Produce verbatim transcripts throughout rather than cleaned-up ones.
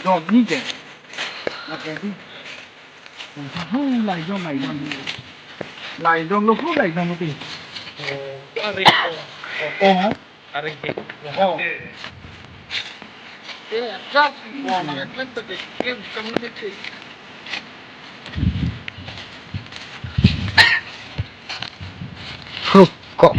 Johnny ke. Lake di. Hu, laidon, laidon. Laidon lo, hu, laidon lo di. Aring. Oh. Aring. Oh. Eh, just one. Let the game community. Ruko.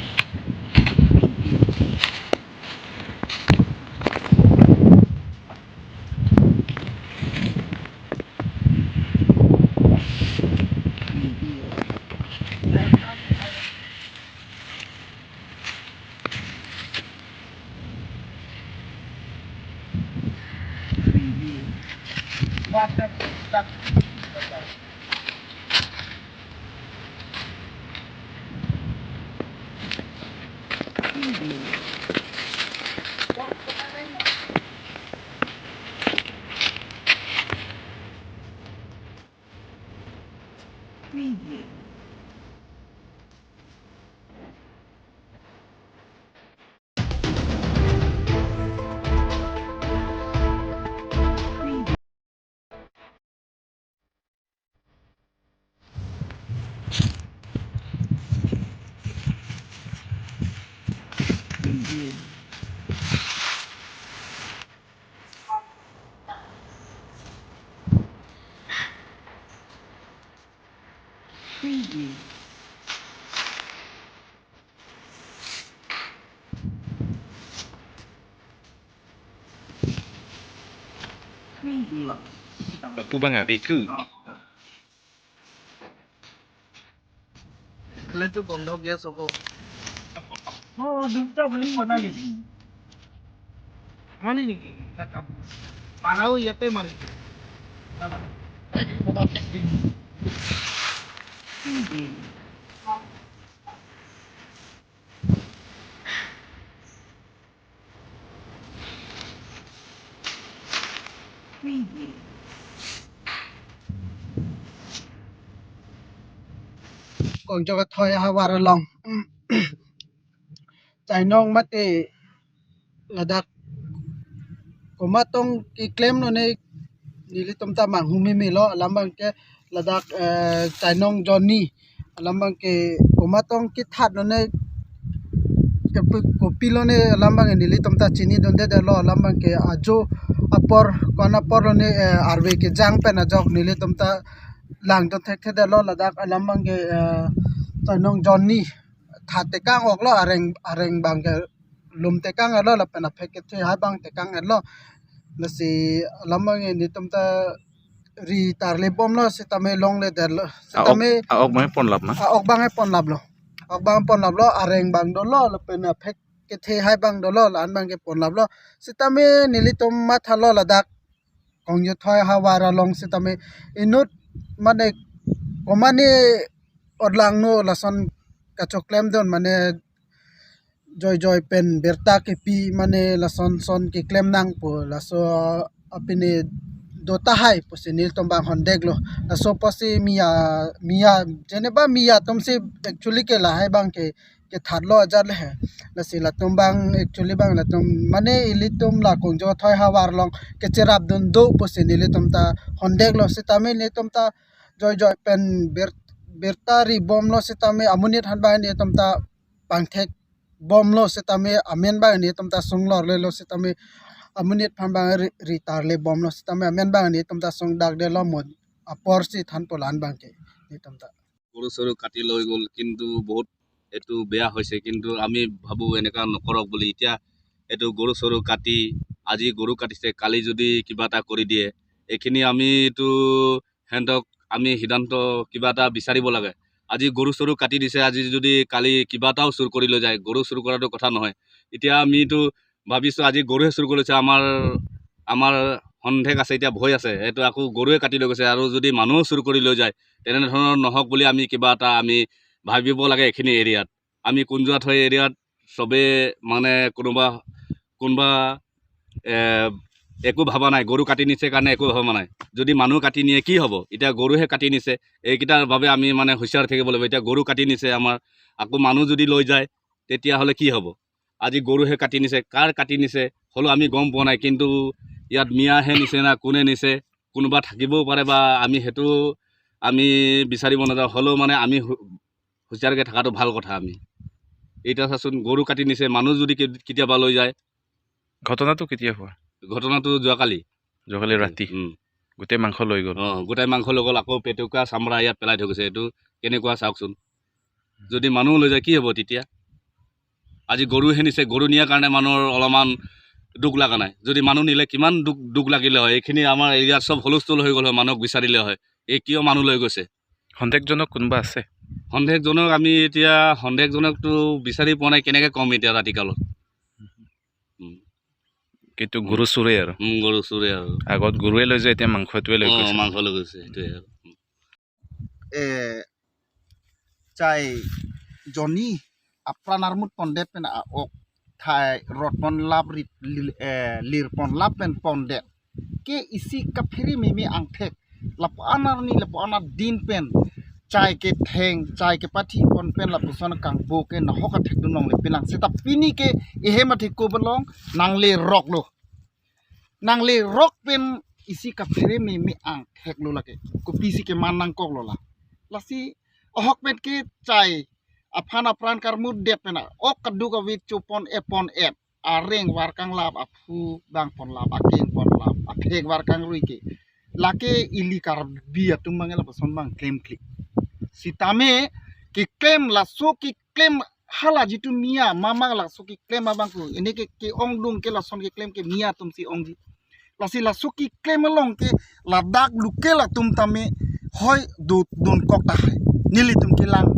Aku bang abi ku. Kalian tu gondok ya soko. Oh, duta beli mana ni? Mana ni? Parau ya pe mana? Kongjo Kathoi ahavar along. Chainong mate ladak komat tong keklem lone nelitum ta manghumeme lo, alam abang ke ladak, eh, Chainong Johnny alam abang ke komat tong kethat lone kepi-, kopi lone alam abang nelitum ta chinidunde detlo, alam abang ke ajo apor, ko-an apor lone, eh, arve kejang pen ajok nelitum ta langdun thekthedetlo, ladak alam abang ke, eh, Chainong Johnny tha tekang oklo, areng, areng abang ke lum tekang etlo, lapen aphek kethe hai abang tekang etlo. Lasi alam abang nelitum ta ri tarle bomlo, sitame longledetlo. A-ok, sitame a-ok abang ponlap na? A-ok abang ponlaplo. A-ok abang ponlaplo, areng abang dolo, lapen aphek kethe hai abang dolo, la-an abang ke ponlaplo. Sitame nelitum mathalo ladak Kongjo Kathoi ahavar along sitame inut mane komane orlangno lason kachoklemdun mane joijoi pen birta kepi mane lason son keklem nangpo, laso apine do tahai pusi nelitum abang hondeklo. Laso pusi miya, miya, jeneba miya atumsi actually ke lahai abang ke kethatlo ajat le he. Lasi latum abang actually abang latum mane ilitum la Kongjo Kathoi ahavar along kecherapdun do pusi nelitum ta hondeklo, sitame nelitum ta joijoi pen bir-, birta ri bomlo, sitame amonit aphan abang nelitum ta pangthek bomlo, sitame amen abang nelitum ta sunglorlelo, sitame amonit aphan abang ri, ri tarle bomlo, sitame amen abang nelitum ta sungdakdetlo, mo aporsi thanpo la-an abang ke nelitum ta. গৰু চৰু কাটি লৈ গ'ল, কিন্তু বহুত এইটো বেয়া হৈছে, কিন্তু আমি ভাবো এনেকা নকৰক বুলি। এতিয়া এইটো গৰু চৰু কাটি, আজি গৰু কাটিছে, কালি যদি কিবা এটা কৰি দিয়ে, এইখিনি আমি এইটো সিহঁতক আমি সিদ্ধান্ত কিবা এটা বিচাৰিব লাগে। আজি গৰু চৰু কাটি দিছে, আজি যদি কালি কিবা এটাও চুৰ কৰি লৈ যায়, গৰু চুৰ কৰাটো কথা নহয়। এতিয়া আমিতো ভাবিছো আজি গৰুহে চুৰ কৰিছে, আমাৰ, আমাৰ সন্দেহ আছে, এতিয়া ভয় আছে, এইটো আকৌ গৰুৱে কাটি লৈ গৈছে, আৰু যদি মানুহো চুৰ কৰি লৈ যায়, তেনেধৰণৰ নহওক বুলি আমি কিবা এটা আমি ভাবিব লাগে এইখিনি এৰিয়াত। আমি কুঞ্জুৱা থৈ এৰিয়াত চবে মানে কোনোবা, কোনোবা, এ, একো ভাবা নাই, গৰু কাটি নিছে কাৰণে একো ভাবা নাই। যদি মানুহ কাটি নিয়ে কি হ'ব? এতিয়া গৰুহে কাটি নিছে, এইকেইটাৰ বাবে আমি মানে হুঁচিয়াৰ থাকিব লাগিব। এতিয়া গৰু কাটি নিছে আমাৰ, আকৌ মানুহ যদি লৈ যায়, তেতিয়াহ'লে কি হ'ব? আজি গৰুহে কাটি নিছে, কাৰ কাটি নিছে হ'লেও আমি গম পোৱা নাই, কিন্তু ইয়াত মিয়াহে নিছে না কোনে নিছে, কোনোবা থাকিবও পাৰে বা আমি সেইটো আমি বিচাৰিব নাযাওঁ, হ'লেও মানে আমি হু- হুঁচিয়াৰকে থকাটো ভাল কথা। আমি এতিয়া চাচোন, গৰু কাটি নিছে, মানুহ যদি কে- কেতিয়াবা লৈ যায়। ঘটনাটো কেতিয়া হোৱা? ঘটনাটো যোৱাকালি। যোৱাকালি ৰাতি উম। গোটেই মাংস লৈ গ'ল। অ, গোটাই মাংস লৈ গ'ল, আকৌ পেটুকা চামৰা ইয়াত পেলাই থৈ গৈছে। এইটো কেনেকুৱা চাওকচোন, যদি মানুহ লৈ যায় কি হ'ব তেতিয়া? আজি গৰুহে নিছে, গৰু নিয়াৰ কাৰণে মানুহৰ অলপমান দুখ লগা নাই। যদি মানুহ নিলে কিমান দুখ দুখ লাগিলে হয়। এইখিনি আমাৰ এৰিয়াত চব হুলস্থুল হৈ গ'ল হয়, মানুহক বিচাৰিলে হয়। এই কিয় মানুহ লৈ গৈছে? সন্দেহজনক কোনোবা আছে? সন্দেহজনক আমি এতিয়া সন্দেহজনকটো বিচাৰি পোৱা নাই, কেনেকে ক'ম এতিয়া ৰাতিকালত। উম, কিন্তু গৰু চোৰে আৰু। উম, গৰু চোৰে আৰু। আগত গৰুৱে লৈ যায়, এতিয়া মাংসটোৱে লৈ অ, গৈছে। মাংস লৈ গৈছে, সেইটোৱে আৰু। Eh, chai jonni apran armut pondet pen a-ok thai rot ponlap rit lil- eh, lir ponlap pen pondet ke isi kaphere meme angthek lapu-an arni lapu-an adin pen chai ketheng chai kepathi pon pen lapuson kangbo ke nahok athek dun longle pinang seta pini ke ehem athek ko belong nangle rok lo. Nangle rok pen isi kaphere meme angthek lo lake. Kopisi keman nangkok lo la. Lasi ahok pen ke chai aphan apran karmut det pen a-ok kaduk avit chupon epon et. Areng var kanglap aphu bang ponlap akeng ponlap aphek var kangrui ke. Lake ili Karbi atum bang lapuson bang klem klik. Sitame keklem laso keklem hala jitu Miya mama laso keklem abang ku. Ini ke ke ongdung ke lason keklem ke Miya atum si ongji. Lasi laso keklem along ke ladak local atum tame hoi do dunkok tahai. Nelitum kelang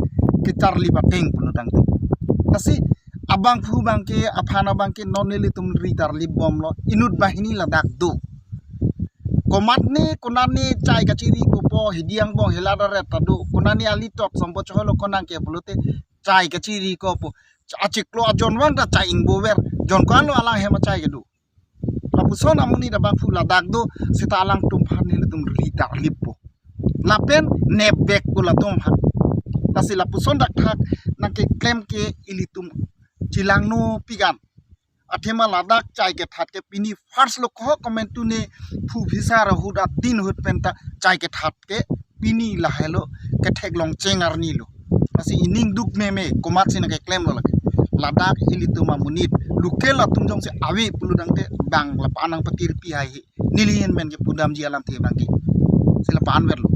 kecharli bateng pulo tangte. Lasi abangphu bang ke aphan abang ke non nelitum ri tarlip bomlo inut bahini ladak do. Komatne konane chai kachiri kopo hidi angbong hela daret ta do. Konane ali tot sompo choholo konang ke pulote chai kachiri kopo. Achiklo ajon vang ta chai ingbo ver. Jon ko-an lo alang hem achai kedo. Lapuson amonit abangphu ladak do seta alangtum aphan nelitum ri tarlippo. Lapen nepbek po latum aphan. Lasi lapuson dak thak nangkeklem ke ilitum chilangno pigan. Athema ladak chai kethat ke pini first lo koho komentu ne phu phisa ra ahut adin ahut pen ta chai kethat ke pini lahelo ketheklong cheng arni lo. Lasi ining duk meme komat si nangkeklem lo lake. Ladak ilitum amonit local atum jongsi ave pulo tangte bang lapu-an nangpatirpi hai he. Neli ahin pen ke pudamji alamthe bang ke. Si lapu-an verlo.